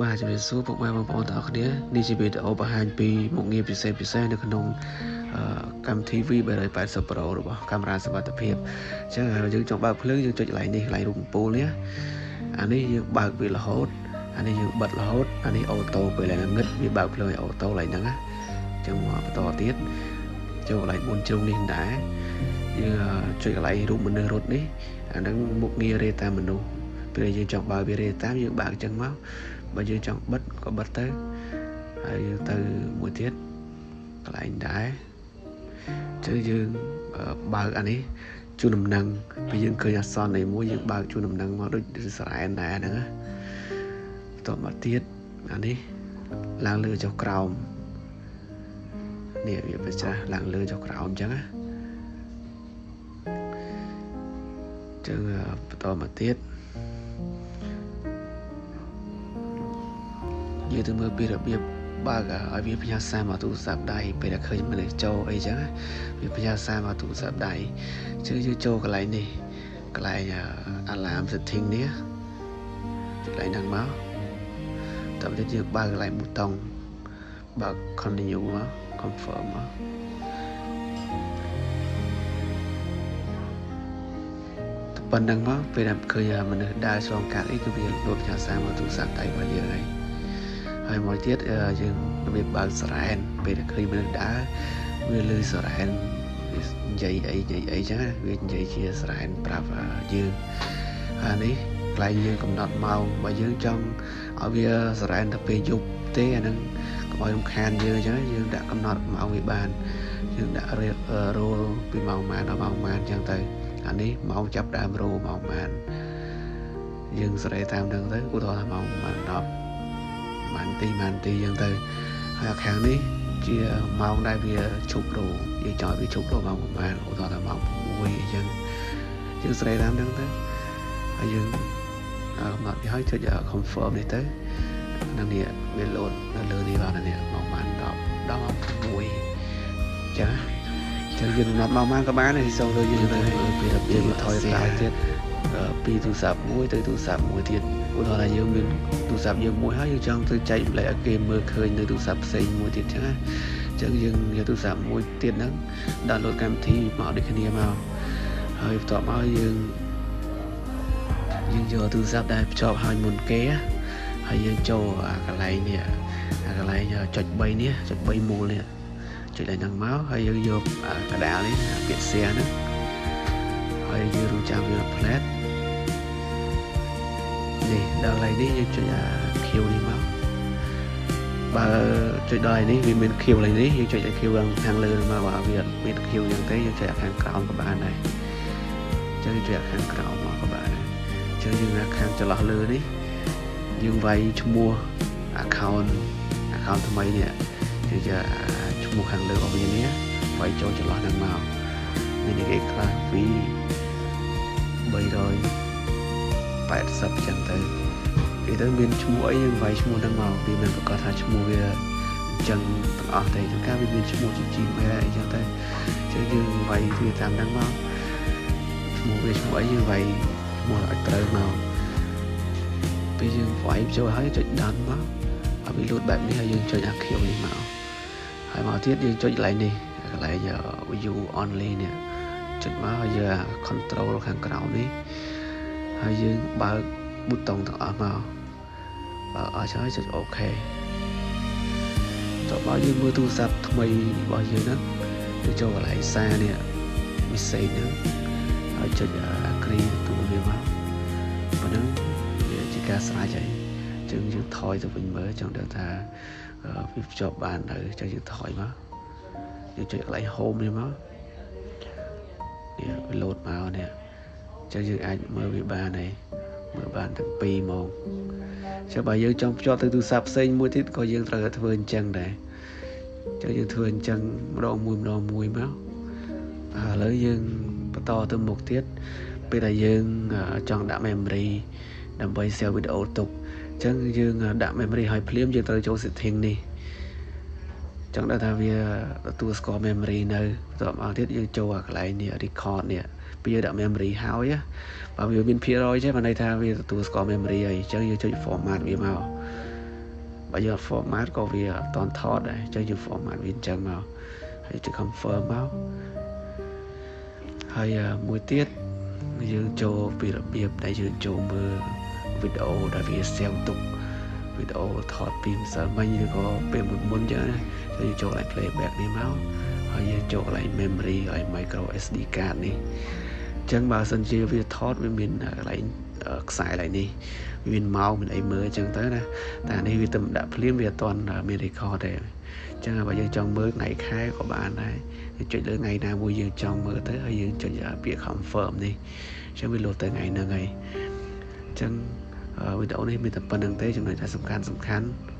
បាទជំរាបសួរពុកម៉ែបងប្អូនទាំងអស់គ្នានេះជាវីដេអូបង្ហាញពីមុខងារពិសេសពិសេសនៅក្នុងកម្មវិធី V380 Pro របស់កាមេរ៉ាសុវត្ថិភាពអញ្ចឹងយើងចង់បើកភ្លើងយើងចុចកន្លែងនេះកន្លែងរូបកំពូលនេះអានេះយើងបើកវារហូតអានេះយើងបិទរហូតអានេះ auto ពេលឡើងងឹតវាបើកភ្លើងឲ្យ auto កន្លែងហ្នឹងណាអញ្ចឹងមកបន្តទៀតចូលកន្លែង4ជ្រុងនេះដែរយើងចុចកន្លែងរូបមនុស្សរត់នេះអាហ្នឹងមុខងាររេតាមមនុស្សពេលយើងចង់បើកវារេតាមយើងបើកអញ្ចឹងមកបើយើងចង់បិទក៏បិទទៅហើយយើងទៅមួយទៀតកន្លែងដែរជឿយើងបើកអានេះជូនដំណឹងពេលយើងឃើញអាសន្ននៃមួយយើងបើកជូនដំណឹងមកដូចសារ៉ែនដែរហ្នឹងណាបន្តមកទៀតអានេះឡើងលើចុះក្រោមនេះវាប្រច្រាស់ឡើងលើចុះក្រោមអញ្ចឹងណាចឹងបន្តមកទៀតយើងទៅមើលពីរបៀបបើកឲ្យវាផ្ញើសារមកទូរស័ព្ទដៃពេលដែលឃើញមនុស្សចូលអីចឹងវាផ្ញើសារមកទូរស័ព្ទដៃជឿយើងចូលកន្លែងនេះកន្លែង alarm setting នេះកន្លែងហ្នឹងមកតើទៀតយើងបើកកន្លែងប៊ូតុងបើក continue មក confirm មកប៉ុណ្ណឹងមកពេលដែលឃើញមនុស្សដើរឆ្លងកាត់អីគឺវាលោតផ្ញើសារមកទូរស័ព្ទដៃរបស់យើងហើយហើយមួយទៀតយើងរបៀបបើកសារ៉ែនពេលដែលឃើញមនុស្សដើរវាលឺសារ៉ែនវានិយាយអីនិយាយអីចឹងវានិយាយជាសារ៉ែនប្រាប់យើងហើយនេះកន្លែងយើងកំណត់ម៉ោងបើយើងចង់ឲ្យវាសារ៉ែនទៅពេលយប់ទេអាហ្នឹងកុំឲ្យរំខានយើងចឹងយើងដាក់កំណត់ម៉ោងវាបានយើងដាក់រោលពីម៉ោងប៉ុន្មានដល់ម៉ោងប៉ុន្មានចឹងទៅអានេះម៉ោងចាប់ដើមរោម៉ោងប៉ុន្មានយើងសេរីតាមហ្នឹងទៅឧទាហរណ៍ថាម៉ោងប៉ុន្មាន10ម៉ានទីម៉ានទីចឹងទៅហើយខាងនេះជាម៉ោងដែលវាឈប់រោយើងចង់ឲ្យវាឈប់រោម៉ោងប្រហែលឧទាហរណ៍ថាម៉ោង6អញ្ចឹងយើងស្រេតាមហ្នឹងទៅហើយយើងកំណត់វាហើយចុច confirm នេះទៅហ្នឹងនេះវាលោតនៅលើនេះបាទនេះម៉ោងប៉ុន្មាន10ដល់ម៉ោង6ចាចឹងយើងកំណត់ម៉ោងប៉ុន្មានក៏បានដែរសូមលើយើងទៅពីរបៀបថយក្រោយទៀតពីទូរស័ព្ទមួយទៅទូរស័ព្ទមួយទៀតឧទាហរណ៍ថាយើងមានទូរស័ព្ទយើងមួយហើយយើងចង់ទៅចែកម្លែកឲ្យគេមើលឃើញនៅទូរស័ព្ទផ្សេងមួយទៀតចឹងណាចឹងយើងយកទូរស័ព្ទមួយទៀតហ្នឹង download កម្មវិធីមកដូចគ្នាមកហើយបន្ទាប់មកយើងយកទូរស័ព្ទដែលភ្ជាប់ហើយមុនគេហើយយើងចូលអាកន្លែងនេះអាកន្លែងចុច3នេះចុច3មូលនេះចុចឡើងហ្នឹងមកហើយយើងយកកដាលនេះពាក្យ share ហ្នឹងហើយយើងរងចាំវាផ្លែតនេះដល់កន្លែងនេះយើងចុចអា Q នេះមកបើចុចដល់នេះវាមាន Q កន្លែងនេះយើងចុចអា Q ខាងលើមកបើវាអត់មាន Q យ៉ាងទេយើងចុចអាខាងក្រោមក៏បានដែរចឹងចុចអាខាងក្រោមមកក៏បានដែរចឹងយើងអាខាងចន្លោះលើនេះយើងវាយឈ្មោះ account ថ្មីនេះគឺជាឈ្មោះខាងលើរបស់វានេះវាយចូលចន្លោះហ្នឹងមកមានគេខ្លះ V 380ចឹងទៅគេទៅមានឈ្មោះអីយើងវាយឈ្មោះហ្នឹងមកវាមិនប្រកាសថាឈ្មោះវាអញ្ចឹងទាំងអស់ទេជួនកាលវាមានឈ្មោះជា Gmail អីចឹងទៅចឹងយើងវាយវាតាមហ្នឹងមកឈ្មោះវាឈ្មោះអីយើងវាយឈ្មោះឲ្យត្រូវមកពេលយើងវាយចូលហើយចុច done មកឲ្យវាលោតបែបនេះហើយយើងចុចអា Q នេះមកហើយមកទៀតយើងចុចកន្លែងនេះកន្លែង view only នេះចុចមកហើយយើង control ខាងក្រោមនេះហើយយើងបើកប៊ូតុងទាំងអស់មកបើអស់ហើយចុច OK តោះមកយើងមើលទូរស័ព្ទថ្មីរបស់យើងហ្នឹងទៅចូលកន្លែងសារនេះ message ហ្នឹងហើយចុច agree ទទួលវាមកប៉ុណ្ណឹងវាជាការស្រេចហើយចឹងយើងថយទៅវិញមើលចង់ដឹងថាវាភ្ជាប់បាននៅចឹងយើងថយមកយើងចុចកន្លែង home នេះមកនេះវាលោតមកនេះចឹងយើងអាចមើលវាបានហើយមើលបានទាំងពីរហ្មងចឹងបើយើងចង់ភ្ជាប់ទៅទូរស័ព្ទផ្សេងមួយទៀតក៏យើងត្រូវតែធ្វើអញ្ចឹងដែរចឹងយើងធ្វើអញ្ចឹងម្ដងមួយម្ដងមួយមកឥឡូវយើងបន្តទៅមុខទៀតពេលដែលយើងចង់ដាក់ memory ដើម្បី save វីដេអូទុកអញ្ចឹងយើងដាក់ memory ឲ្យភ្លាមយើងត្រូវចូល setting នេះចង់ដឹងថាវាទទួលស្គាល់ memory នៅបន្ទាប់មកទៀតយើងចូលអាកន្លែងនេះ record នេះពេលយើងដាក់ memory ហើយបើវាមានភាគរយទេបានន័យថាវាទទួលស្គាល់ memory ហើយអញ្ចឹងយើងចុច format វាមក បើយើង format ក៏វាអត់តថតដែរអញ្ចឹងយើង format វាអញ្ចឹងមកហើយចុច confirm មកហើយមួយទៀតយើងចូលពីរបៀបដែលយើងចូលមើលវីដេអូដែលវា save ទុកវីដេអូថតពីម្សិលមិញឬក៏ពេលមុនមុនអញ្ចឹងណាយើងចូលកន្លែង playback នេះមកហើយយើងចូលកន្លែង memory កន្លែង micro SD card នេះអញ្ចឹងបើសិនជាវាថតវាមានកន្លែងខ្សែកន្លែងនេះវាមានម៉ោងមានអីមើលអញ្ចឹងទៅណាតែនេះវាទៅដាក់ភ្លាមវាអត់ទាន់មាន record ទេអញ្ចឹងបើយើងចង់មើលថ្ងៃខែក៏បានដែរចុចលើថ្ងៃណាមួយយើងចង់មើលទៅហើយយើងចុចពាក្យ confirm នេះអញ្ចឹងវាលោតទៅថ្ងៃហ្នឹងហើយអញ្ចឹងវីដេអូនេះមានតែប៉ុណ្្នឹងទេចំណុចដែលសំខាន់សំខាន់។